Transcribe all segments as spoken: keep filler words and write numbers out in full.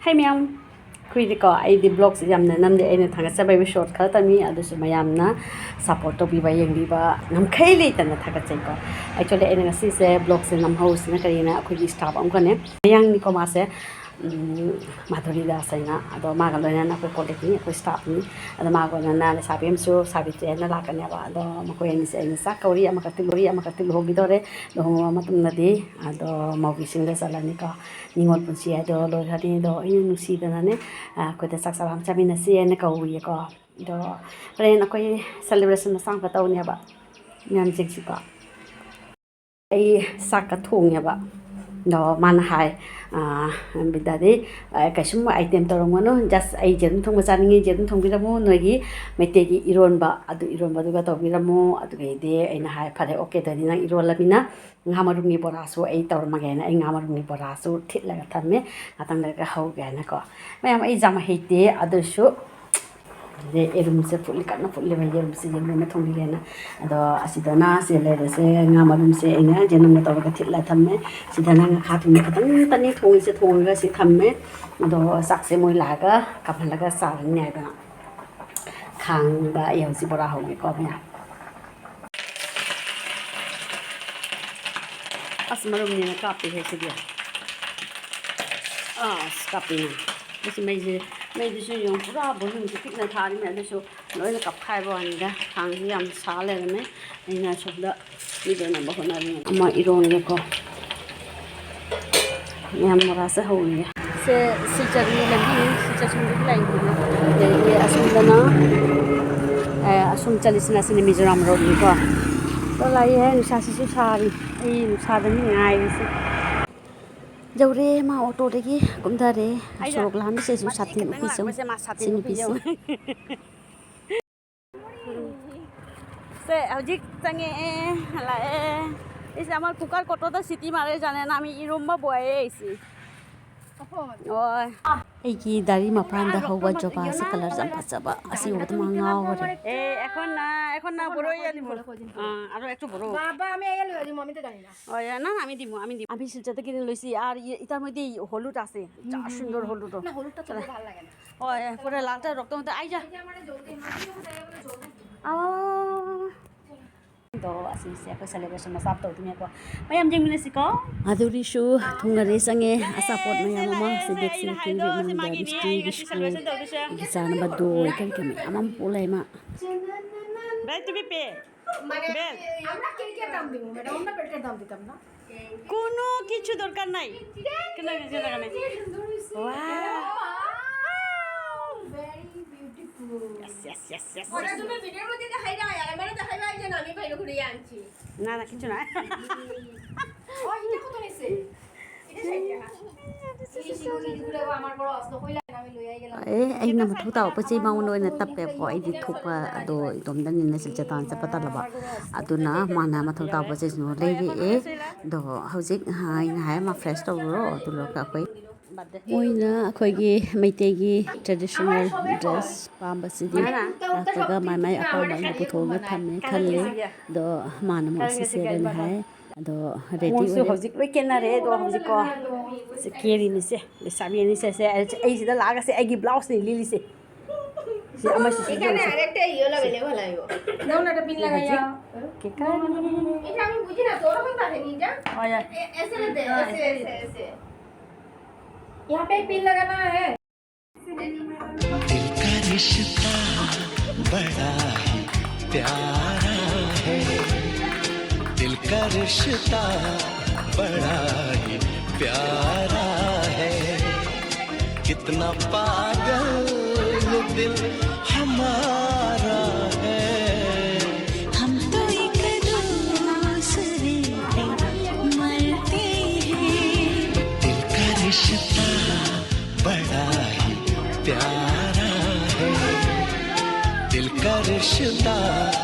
ꯍꯩ ꯃꯌꯥꯝ, ꯑꯩꯈꯣꯏꯗꯤꯀꯣ, ꯑꯩꯗꯤ ꯕ꯭ꯂꯣꯒꯁꯦ ꯌꯥꯝꯅ ꯅꯝꯗꯦ, ꯑꯩꯅ ꯊꯥꯒꯠꯆꯕ ꯁꯣꯔꯠ ꯈꯔꯇꯅꯤ, ꯑꯗꯨꯁꯨ ꯃꯌꯥꯝꯅ ꯁꯞꯄꯣꯔꯠ ꯇꯧꯕꯤꯕ, ꯌꯦꯡꯕꯤꯕ ꯉꯝꯈꯩ ꯂꯩꯇꯅ ꯊꯥꯒꯠꯆꯩꯀꯣ꯫ ꯑꯦꯛꯆꯨꯋꯦꯂꯤ ꯑꯩꯅ ꯉꯁꯤꯁꯦ ꯕ꯭ꯂꯣꯒꯁꯦ ꯅꯝꯍꯧꯔꯤꯁꯤꯅ ꯀꯔꯤꯅ, ꯑꯩꯈꯣꯏꯒꯤ ꯁ꯭ꯇꯥꯐ ꯑꯃꯈꯛꯅꯦ, ꯃꯌꯥꯡꯅꯤꯀꯣ ꯃꯥꯁꯦ, ꯎꯝ, ꯃꯥꯙꯨꯔꯤ ꯗꯥꯁ ꯍꯥꯏꯅ, ꯑꯗꯣ ꯃꯥꯒ ꯂꯣꯏꯅꯅ ꯑꯩꯈꯣꯏ ꯀꯣꯂꯤꯛꯅꯤ, ꯑꯩꯈꯣꯏ ꯁ꯭ꯇꯥꯐꯅꯤ꯫ ꯑꯗꯣ ꯃꯥꯒ ꯂꯣꯏꯅꯅ ꯂꯩꯁꯥꯕꯤ ꯑꯃꯁꯨ, ꯁꯥꯕꯤꯇ꯭ꯔꯤ ꯍꯥꯏꯅ ꯂꯥꯛꯀꯅꯦꯕ꯫ ꯑꯗꯣ ꯃꯈꯣꯏ ꯑꯅꯤꯁꯦ ꯑꯩꯅ ꯆꯥꯛ ꯀꯧꯔꯤ, ꯑꯃꯈꯛꯇꯤ ꯂꯣꯏꯔꯤ, ꯑꯃꯈꯛꯇꯤ ꯂꯨꯍꯣꯡꯈꯤꯗꯧꯔꯦ꯫ ꯂꯨꯍꯣꯡꯉꯕ ꯃꯇꯨꯡꯗꯗꯤ ꯑꯗꯣ ꯃꯧꯕꯤꯁꯤꯡꯗ ꯆꯠꯂꯅꯤꯀꯣ꯫ ꯅꯤꯉꯣꯜ ꯄꯨꯟꯁꯤ ꯍꯥꯏꯗꯣ ꯂꯣꯏꯈ꯭ꯔꯅꯤ꯫ ꯑꯗꯣ ꯑꯩꯅ ꯅꯨꯡꯁꯤꯗꯅꯅꯦ, ꯑ, ꯑꯩꯈꯣꯏꯗ ꯆꯥꯛ ꯆꯔꯥ ꯑꯃ ꯆꯥꯃꯤꯟꯅꯁꯤ ꯍꯥꯏꯅ ꯀꯧꯔꯤꯌꯦꯀꯣ꯫ ꯑꯗꯣ ꯍꯣꯔꯦꯟ ꯑꯩꯈꯣꯏ ꯁꯦꯂꯦꯕ꯭ꯔꯦꯁꯟ ꯃꯆꯥ ꯑꯃꯈꯛ ꯇꯧꯅꯦꯕ ꯃꯌꯥꯝꯁꯤꯡꯁꯤꯀꯣ꯫ ꯑꯩ ꯆꯥꯛꯀ ꯊꯣꯡꯉꯦꯕ꯫ ꯑꯗꯣ ꯃꯥꯅ ꯍꯥꯏ, ꯑ, "ꯕꯤꯗ꯭ꯌꯥꯗꯤ, ꯑ, ꯀꯩꯁꯨꯝ ꯑꯥꯏꯇꯦꯝ ꯇꯧꯔꯝꯒꯅꯨ, ꯖꯁ ꯑꯩ ꯌꯦꯔꯨꯝ ꯊꯣꯡꯕ ꯆꯥꯅꯤꯡꯉꯤ, ꯌꯦꯔꯨꯝ ꯊꯣꯡꯕꯤꯔꯝꯃꯨ, ꯅꯣꯏꯒꯤ ꯃꯩꯇꯩꯒꯤ ꯏꯔꯣꯟꯕ, ꯑꯗꯨ ꯏꯔꯣꯟꯕꯗꯨꯒ ꯇꯧꯕꯤꯔꯝꯃꯨ"꯫ ꯑꯗꯨꯒꯩꯗꯤ ꯑꯩꯅ ꯍꯥꯏ, "ꯐꯔꯦ, ꯑꯣꯀꯦ, ꯑꯗꯨꯗꯤ ꯅꯪ ꯏꯔꯣꯜꯂꯃꯤꯅ ꯉꯥ ꯃꯔꯨꯝꯒꯤ ꯕꯣꯔꯥꯁꯨ ꯑꯩ ꯇꯧꯔꯝꯃꯒꯦꯅ" ꯑꯩ ꯉꯥ ꯃꯔꯨꯝꯒꯤ ꯕꯣꯔꯥꯁꯨ ꯊꯤꯠꯂꯒ ꯊꯝꯃꯦ꯫ ꯉꯥꯛꯇꯪ ꯂꯩꯔꯒ ꯍꯧꯒꯦ ꯍꯥꯏꯅꯀꯣ꯫ ꯃꯌꯥꯝ, ꯑꯩ ꯌꯥꯝ ꯍꯩꯇꯦ, ꯑꯗꯨꯁꯨ ꯑꯗꯩ ꯌꯦꯔꯨꯝꯁꯦ ꯐꯨꯠꯂꯤ, ꯀꯟꯅ ꯐꯨꯠꯂꯤꯕ, ꯌꯦꯔꯨꯝꯁꯦ ꯌꯦꯔꯨꯝ ꯑꯃ ꯊꯣꯡꯕꯤꯒꯦꯅ꯫ ꯑꯗꯣ ꯑꯁꯤꯗꯅ ꯁꯤ ꯂꯩꯔꯤꯁꯦ ꯉꯥ ꯃꯔꯨꯝꯁꯦ ꯑꯩꯅ ꯌꯦꯅꯝꯒ ꯇꯧꯔꯒ ꯊꯤꯠꯂ ꯊꯝꯃꯦ꯫ ꯁꯤꯗꯅ ꯉꯥꯈꯥ ꯊꯣꯡꯕ ꯈꯛꯇꯪ ꯈꯛꯇꯅꯤ ꯊꯣꯡꯉꯤꯁꯦ, ꯊꯣꯡꯉꯒ ꯁꯤ ꯊꯝꯃꯦ꯫ ꯑꯗꯣ ꯆꯥꯛꯁꯦ ꯃꯣꯏ ꯂꯥꯛꯑꯒ ꯀꯥꯝꯍꯜꯂꯒ ꯆꯥꯔꯅꯤ ꯍꯥꯏꯗꯅ ꯈꯥꯡꯗ ꯑꯩ ꯍꯧꯖꯤꯛ ꯕꯣꯔꯥ ꯍꯧꯒꯦꯀꯣ ꯃꯌꯥꯝ꯫ ꯑꯁ, ꯃꯔꯨꯝꯅꯦꯅ ꯀꯥꯞꯄꯤꯍꯦ ꯁꯤꯗꯤ꯫ ꯑꯁ, ꯀꯥꯞꯄꯤꯅꯦ꯫ ꯑꯁ, ꯃꯩꯁꯦ, ꯃꯩꯗꯨꯁꯨ ꯌꯦꯡꯉꯨ, ꯄꯨꯔꯥ ꯕꯣꯂꯨꯝꯁꯦ ꯄꯤꯛꯅ ꯊꯥꯔꯤꯅꯦ, ꯑꯗꯨꯁꯨ ꯂꯣꯏꯅ ꯀꯞꯈꯥꯏꯕ ꯋꯥꯅꯤꯗ꯫ ꯈꯥꯡꯁꯦ ꯌꯥꯝ ꯁꯥ ꯂꯩꯔꯝꯃꯦ꯫ ꯑꯩꯅ ꯁꯣꯝꯗ ꯃꯤꯗꯣ ꯅꯝꯕ ꯍꯣꯠꯅꯔꯤꯉꯩꯗ ꯑꯃ ꯏꯔꯣꯟꯒꯦꯀꯣ꯫ ꯃꯌꯥꯝ ꯃꯣꯔꯥꯁꯦ ꯍꯧꯔꯤꯌꯦ꯫ ꯁꯦ ꯁꯤꯜꯆꯔꯒꯤ ꯂꯝꯕꯤꯅꯤ, ꯁꯤꯜꯆꯔ ꯁꯣꯝꯗꯒꯤ ꯂꯥꯛꯏꯅꯤꯅ꯫ ꯑꯗꯒꯤ ꯑꯁꯣꯝꯗꯅ, ꯑꯦ, ꯑꯁꯣꯝ ꯆꯠꯂꯤꯁꯤꯅ ꯑꯁꯤꯅ ꯃꯤꯖꯣꯔꯥꯝ ꯔꯣꯗꯅꯤꯀꯣ꯫ ꯑꯗꯣ ꯂꯥꯛꯑꯦ, ꯅꯨꯡꯁꯥꯁꯤꯁꯨ ꯁꯥꯔꯤ꯫ ꯑꯩ ꯅꯨꯡꯁꯥꯗꯅꯤ ꯉꯥꯏꯔꯤꯁꯦ꯫ ꯌꯧꯔꯦ, ꯃꯥ ꯑꯣꯇꯣꯗꯒꯤ ꯀꯨꯝꯊꯔꯦ꯫ ꯑꯩꯅ ꯁꯣꯔꯣꯛ ꯂꯥꯟꯕꯁꯤꯁꯨ ꯃꯇꯦꯛ ꯁꯥꯇꯤꯟ ꯈꯤꯇꯪ ꯎꯞꯄꯤꯁꯦ ꯌꯦꯡꯉꯨ꯫ ꯂꯥꯛꯄꯁꯦ ꯃꯥ ꯁꯥꯇꯤꯟ ꯁꯤ ꯎꯞꯄꯤꯁꯦ ꯅꯨꯄꯤꯁꯦ꯫ ꯌꯦꯡꯉꯨ꯫ ꯁꯦ, ꯍꯧꯖꯤꯛ ꯆꯪꯉꯛꯑꯦ, ꯂꯥꯛꯑꯦ꯫ ꯑꯩꯁꯦ ꯑꯃ ꯀꯨꯀꯔ ꯀꯣꯠꯇꯣꯗ ꯁꯤꯇꯤ ꯃꯥꯔꯦ ꯖꯥꯅꯦ ꯅꯥꯃꯤ ꯏꯔꯨꯝꯕ ꯕꯣꯏ ꯑꯩꯁꯤ꯫ ꯍꯣꯏ꯫ ꯑꯩꯒꯤ ꯗꯥꯔꯤ ꯃꯄꯥꯟꯗ ꯍꯧꯕ ꯖꯣꯕꯥꯁꯦ ꯀꯂꯔ ꯌꯥꯝ ꯐꯖꯕ, ꯑꯁꯤ ꯎꯕꯗ ꯃꯥ ꯉꯥꯎꯔꯦ꯫ এ, এখন না, এখন না, বড়ই আনিব। অ, আৰু একটু বড়। বাবা, আমি এয়া লৈ আনিম, আমি তো জানি না। অ, এয়া না, আমি দিম, আমি দিম। আমি শিলচৰ পৰা কিনি লৈছি, আৰু ই-, ইটাৰ মধ্যে এই হলুদ আছে, যা সুন্দৰ হলুদ। না, হলুদটা তো ভাল লাগে না। অ, এ, পুৰা লালটা ৰক্ত মতে আই যা। এই যে আমাৰ জলদি, মাটি কথা এয়া বোলে জলদি দিব। ꯑ꯫ ꯑꯗꯣ ꯑꯁꯤꯁꯦ ꯑꯩꯈꯣꯏ celebration ꯃꯆꯥ ꯇꯧꯗꯣꯏꯅꯦꯀꯣ꯫ ꯃꯌꯥꯝ ꯌꯦꯡꯃꯤꯟꯅꯁꯤꯀꯣ꯫ ꯑꯗꯨꯔꯤꯁꯨ ꯊꯨꯡꯅꯔꯦ, ꯆꯪꯉꯦ꯫ ꯑꯆꯥꯄꯣꯠ ꯃꯌꯥꯝ ꯑꯃ ꯁꯤ ꯕꯦꯛꯁꯤꯡ ꯄꯤꯔꯤ ꯃꯅꯨꯡꯗ ꯂꯤꯞꯁꯇꯤꯛ, ꯕꯤꯁꯀꯨꯠ, ꯑꯩꯒꯤ ꯆꯥꯅꯕ ꯗꯣꯏ, ꯀꯔꯤ ꯀꯔꯤ ꯃꯌꯥꯝ ꯑꯃ ꯄꯨ ꯂꯩ ꯃꯥ꯫ বেল, তুমি পে। মানে বেল। আমরা কেকের দাম দিব, ম্যাডাম, আমরা বেল্টের দাম দিতাম না। কোনো কিছু দরকার নাই। কোনো কিছু দরকার নাই। Wow! Very beautiful. Yes, yes, yes, yes, yes. ওটা তুমি ভিডিওর মধ্যে দেখাইবা, আর আমারে দেখাইবা, এই যে আমি বাইরে ঘুরে আনছি। না, না, কিছু না। ও, এটা কত নিছে? এটা ষাট টাকা। এই শিশুগুলো আমার বড় আসলো, কইলা আমি লই আই গেলাম। ꯑꯦ, ꯑꯩꯅ ꯃꯊꯧ ꯇꯥꯕ ꯄꯣꯠ ꯆꯩ ꯃꯉꯣꯟꯗ ꯑꯣꯏꯅ ꯇꯞꯄꯦꯕꯀꯣ꯫ ꯑꯩꯗꯤ ꯊꯣꯛꯄ ꯑꯗꯣ ꯏꯇꯣꯝꯇꯅꯤꯅ ꯁꯤꯜꯆꯔ ꯇꯥꯟꯅ ꯆꯠꯄ ꯇꯜꯂꯕ꯫ ꯑꯗꯨꯅ ꯃꯥꯅ ꯃꯊꯧ ꯇꯥꯕ ꯄꯣꯠ ꯆꯩꯁꯤꯡꯗꯣ ꯂꯩꯔꯛꯑꯦ꯫ ꯑꯗꯣ ꯍꯧꯖꯤꯛ, ꯑ, ꯑꯩꯅ ꯍꯥꯏ, "ꯃꯥ fresh ꯇꯧꯔꯨꯔꯣ", ꯑꯗꯨ ꯂꯣꯏꯔꯒ ꯑꯩꯈꯣꯏ ꯃꯣꯏꯅ ꯑꯩꯈꯣꯏꯒꯤ ꯃꯩꯇꯩꯒꯤ traditional dress ꯄꯥꯝꯕꯁꯤꯗꯤ ꯂꯥꯛꯄꯒ ꯃꯥꯏ ꯃꯥꯏ ꯑꯄꯥꯝꯕ ꯑꯗꯨ ꯄꯨꯊꯣꯛꯑꯒ ꯊꯝꯃꯦ ꯈꯜꯂꯤ꯫ ꯑꯗꯣ ꯃꯥꯅ ꯑꯃꯨꯛ ꯑꯁꯤ ꯁꯦꯠꯂꯅꯤ ꯍꯥꯏ꯫ ꯑꯗꯣ ready ꯃꯑꯣꯡꯁꯨ ꯑꯣꯏꯔꯦ꯫ ꯍꯧꯖꯤꯛ ꯂꯣꯏ ꯈꯦꯠꯅꯔꯦ꯫ ꯑꯗꯣ ꯍꯧꯖꯤꯛꯀꯣ ꯁꯤ ꯀꯦꯔꯤꯅꯤꯁꯦ, ꯂꯩꯁꯥꯕꯤ ꯑꯅꯤꯁꯦ, ꯁꯦ, ꯑꯩ ꯁꯤꯗ ꯂꯥꯛꯑꯒ ꯁꯦ ꯑꯩꯒꯤ blouse ꯅꯤ ꯂꯤꯠꯂꯤꯁꯦ꯫ ꯁꯤ ꯑꯃꯁꯤꯁꯨ এখানে ꯌꯦꯡꯉꯨꯁꯦ꯫ আরেকটা ইয়েলো অ্যাভেলেবল আছে। দাও না, এটা পিন লাগাইয়া। কে কার? এটা আমি বুঝি না, তো ওরকম থাকে নিটা। অয়া। এ-, এসে না দে, এসে, এসে, এসে। यहाँ पे पिन लगाना है। दिल का रिश्ता बड़ा ही प्यारा है, दिल का रिश्ता बड़ा ही प्यारा है। कितना पागल ये दिल हमारा है। हम तो एक दूसरे पे मरते हैं। दिल का रिश्ता बड़ा ही प्यारा है, दिल का रिश्ता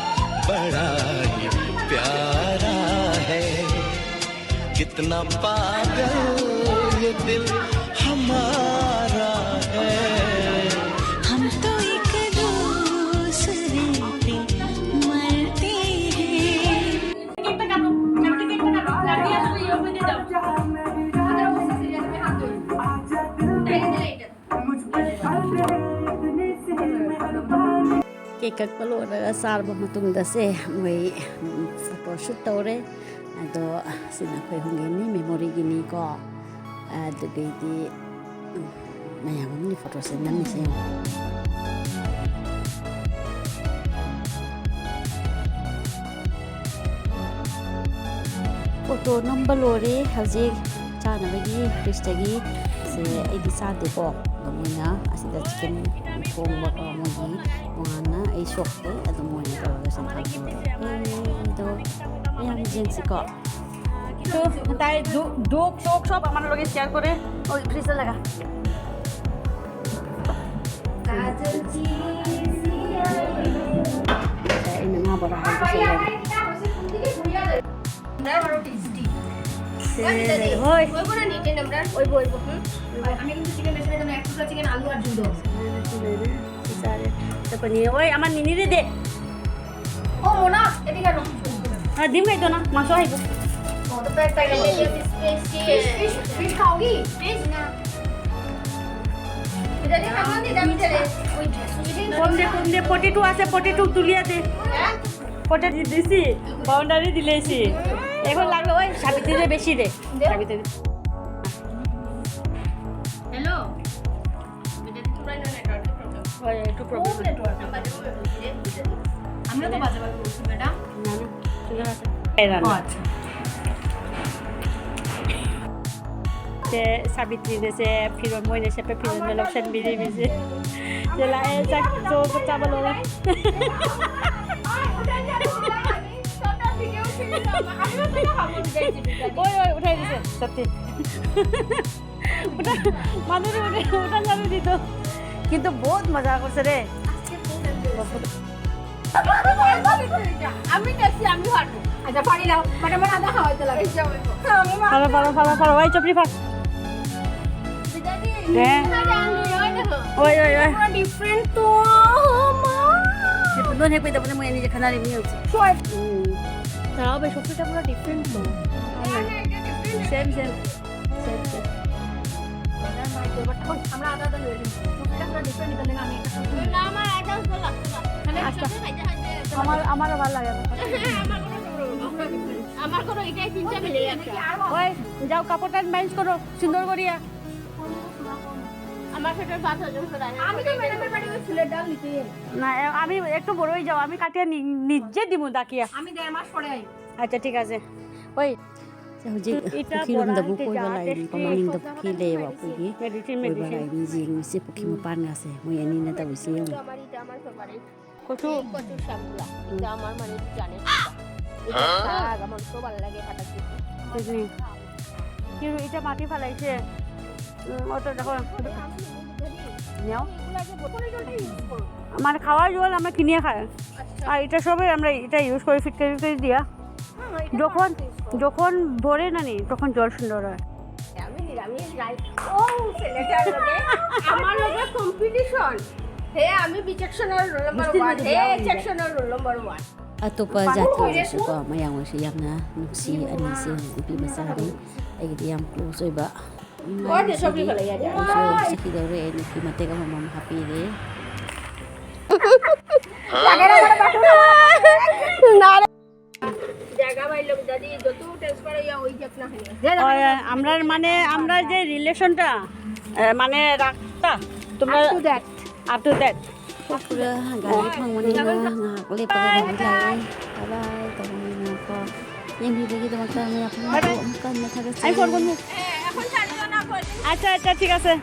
बड़ा ही प्यारा है। कितना पागल ये दिल हमारा ꯀꯛꯄ ꯂꯣꯏꯔꯒ ꯆꯥꯔꯕ ꯃꯇꯨꯡꯗꯁꯦ ꯃꯣꯏ ꯐꯣꯇꯣ ꯁꯨꯠ ꯇꯧꯔꯦ꯫ ꯑꯗꯣ ꯁꯤꯅ ꯑꯩꯈꯣꯏ ꯑꯍꯨꯝꯒꯤꯅꯤ, ꯃꯦꯃꯣꯔꯤꯒꯤꯅꯤꯀꯣ꯫ ꯑꯗꯨꯗꯩꯗꯤ ꯃꯌꯥꯝ ꯑꯃꯒꯤ ꯐꯣꯇꯣꯁꯦ ꯅꯝꯃꯤꯁꯦ ꯌꯦꯡꯉꯣ꯫ ꯐꯣꯇꯣ ꯅꯝꯕ ꯂꯣꯏꯔꯦ꯫ ꯍꯧꯖꯤꯛ ꯆꯥꯅꯕꯒꯤ ꯐ꯭ꯔꯤꯖꯇꯒꯤ ꯁꯦ ꯑꯩꯗꯤ ꯆꯥꯗꯦꯀꯣ꯫ ꯑꯗꯣ ꯃꯣꯏꯅ ꯑꯁꯤꯗ ꯆꯤꯀꯟ ꯊꯣꯡꯕ ꯃꯣꯏꯒꯤ ꯇꯣꯉꯥꯟꯅ ꯑꯩ ꯁꯣꯛꯇꯦ꯫ ꯑꯗꯣ ꯃꯣꯏꯅ ꯇꯧꯔꯒ ꯁꯦꯝ ꯁꯥꯕ ꯇꯧꯔꯦ꯫ ꯑꯗꯣ ꯃꯌꯥꯝ ꯌꯦꯡꯁꯤꯀꯣ꯫ তো তাই দু- দুখ চোখ সব আমার লগে শেয়ার করে ওই ফ্রিজে লাগা। ꯑꯩꯅ ꯉꯥ ꯕꯣꯔꯥ ꯍꯧꯕꯁꯦ ꯂꯣꯏꯔꯦ꯫ ꯍꯣꯏ꯫ ꯑꯣꯏꯕ, ꯑꯣꯏꯕ꯫ ꯎꯝ? ꯑꯣꯏꯕ, ꯑꯣꯏꯕ꯫ ꯎꯝ? ꯑꯩ ꯆꯥꯔꯦ꯫ ꯆꯠꯄꯅꯤ꯫ ꯍꯣꯏ, ꯑꯃ ꯅꯤꯅꯤꯗꯤ ꯗꯦ꯫ ꯑꯣ, ꯃꯣꯅꯥ, ꯑꯦꯗꯤ ꯀꯩꯅꯣ? ꯑ, ꯗꯤꯝ ꯀꯩꯗꯣꯅ? ꯃꯥꯁꯨ ꯍꯥꯏꯕ꯫ ꯑꯣ, ꯇꯣ ꯄꯦꯛ ꯇꯥꯏ꯫ ꯐꯤꯁ, ꯐꯤꯁ, ꯐꯤꯁ, ꯐꯤꯁ ꯈꯥꯎꯒꯤ? ꯐꯤꯁ? ꯀꯣꯟ ꯗꯦ, ꯀꯣꯟ ꯗꯦ, ꯐꯣꯔꯇꯤ ꯇꯨ আছে, ফৰ্টি টু তুলিয়া দে। ꯍꯥ? ফটো দি দিছি, বাউণ্ডাৰী দিলেছি। এখন লাগলো ওই সাবিত্রীরে বেশি দে। সাবিত্রী। হ্যালো। হয়, একটু প্রবলেম। আমিও তো বাজে বাজে বলছি, ম্যাডাম। না, না, সুন্দর আছে। এই রান্না। ও, আচ্ছা। Te Sabitri ne se phiro moi ne se pe phiro ne lok sen biri biri. Te la e sa so ko ta bolo la. ওই, ওই, উঠাই দিছে, সত্যি। উঠা, মানুরে উঠে, উঠা ঝাড়ু দিত। কিন্তু বহুত মজা করছে রে। আমি দেখছি, আমি পারবো। আচ্ছা, পারি না, মানে আমার আধা খাওয়াইতে লাগে। ফালো, ফালো, ফালো, ফালো, ওই চপড়ি ফাল। হ্যাঁ। ওই, ওই, ওই। পুরো ডিফারেন্ট তো, মা। Doon, hepit dapat mo yan, hindi ka na rin yun. Short. Mm. Grabe, Shopee ta pura different to. Same, same. Same, same. আমরা আদা আদা হয়ে যাবো। এটা পুরো different, এটা লেগে আমি একটা সবজি না, আমার আদা ওগুলো লাগতো না। মানে আচ্ছা। একসাথে খাইতে খাইতে আমার, আমারও ভালো লাগে। আমার কোনো problem নেই। আমার কোনো এটাই তিনটা মিলে যাচ্ছে। ওই, যাও, কাপড়টা ম্যানেজ করো সুন্দর করিয়া। আমার পেটের ভাত হজম করে। আমি তো ম্যাডামের বাড়ি ওই ফুলের ডাল নিতে যাই। না, এ-, আমি একটু বড়ই যাও, আমি কাটিয়া নি-, নিজে দিমু ডাকিয়া। আমি দেড় মাস পরে আই। আচ্ছা, ঠিক আছে। ওই, ꯍꯧꯖꯤꯛ ꯏꯇꯥ ꯄꯨꯈ꯭ꯔꯤꯔꯣꯝꯗꯕꯨ ꯕꯣꯔꯥ ꯀꯣꯏꯕ ꯂꯥꯛꯏꯅꯤꯀꯣ꯫ ꯀꯩꯀꯥ ꯃꯅꯤꯡꯗ ꯄꯨꯈ꯭ꯔꯤ ꯂꯩꯌꯦꯕ ꯑꯩꯈꯣꯏꯒꯤ꯫ ꯃꯦꯗꯤꯁꯤꯟ, ꯀꯣꯏꯕ ꯃꯦꯗꯤꯁꯤꯟ꯫ ꯂꯥꯛꯏꯅꯤ꯫ ꯌꯦꯡꯉꯨꯁꯦ ꯄꯨꯈ꯭ꯔꯤ ꯃꯄꯥꯟꯒꯁꯦ꯫ ꯃꯣꯏ ꯑꯅꯤꯅ ꯇꯧꯔꯤꯁꯦ ꯌꯦꯡꯉꯨ꯫ কচু। এই কচুর শাকগুলা। এটা আমার মানে একটু জানে। এটা শাক আমার তো ভালো লাগে ফাটা কচু। বুঝলি? কিন্তু এটা মাটি ফালাইছে। উম, অত দেখো। নেও। মানে খাওয়ার জল আমরা কিনিয়ে খাই। আর এটা সবে আমরা এটা ইউজ করি, ফিটকারি ফিটকারি দিয়া। যখন, যখন ভরে না নি, তখন জল সুন্দর হয়। আমি নিরামিষ রাই। ও, ছেলেটার লগে আমার লগে কম্পিটিশন। হে, আমি বি সেকশনের রোল নাম্বার ওয়ান। হে, এ সেকশনের রোল নাম্বার ওয়ান। ꯑꯇꯣꯞꯄ ꯖꯥꯇꯤ ꯑꯣꯏꯔꯁꯨꯀꯣ, ꯃꯌꯥꯝ ꯑꯣꯏꯔꯁꯨ ꯌꯥꯝꯅ ꯅꯨꯡꯁꯤ ꯑꯅꯤꯁꯦ, ꯅꯨꯄꯤ ꯃꯆꯥꯅꯤ꯫ ꯑꯩꯒꯤꯗꯤ ꯌꯥꯝ ꯀ꯭ꯂꯣꯁ ꯑꯣꯏꯕ꯫ ꯑꯩꯁꯨ ꯆꯠꯈꯤꯗꯧꯔꯦ, ꯅꯨꯄꯤ ꯃꯇꯦꯛ ꯑꯃꯃꯝ ꯍꯥꯞꯄꯤꯔꯦ꯫ জায়গা বাইর লোক যদি যত ট্রান্সফার হইয়া ওই যে আপনার হইয়া। ওই, আমরা মানে, আমরা যে রিলেশনটা, এ, মানে রাখতা, তোমরা Up to that. Up to that. ꯄꯨꯔꯥ ꯒꯥꯔꯤ ꯐꯪꯕꯅꯤꯅ ꯉꯥꯏꯍꯥꯛ ꯂꯦꯞꯄꯒ ꯒꯥꯔꯤ ꯂꯥꯛꯑꯦ꯫ ꯕꯥꯏ ꯕꯥꯏ ꯇꯧꯕꯅꯤꯅꯀꯣ꯫ ꯌꯦꯡꯕꯤꯕꯒꯤꯗꯃꯛꯇ ꯃꯌꯥꯝ ꯄꯨꯝꯅꯃꯛꯄꯨ ꯑꯃꯨꯛꯀ ꯍꯟꯅ ꯊꯥꯒꯠꯆꯔꯤ꯫ ꯑꯩ ꯐꯣꯟ ꯀꯣꯟꯃꯨꯛ꯫ ꯑꯠꯆꯥ, ꯑꯠꯆꯥ, ꯊꯤꯛ ꯑꯁꯦ꯫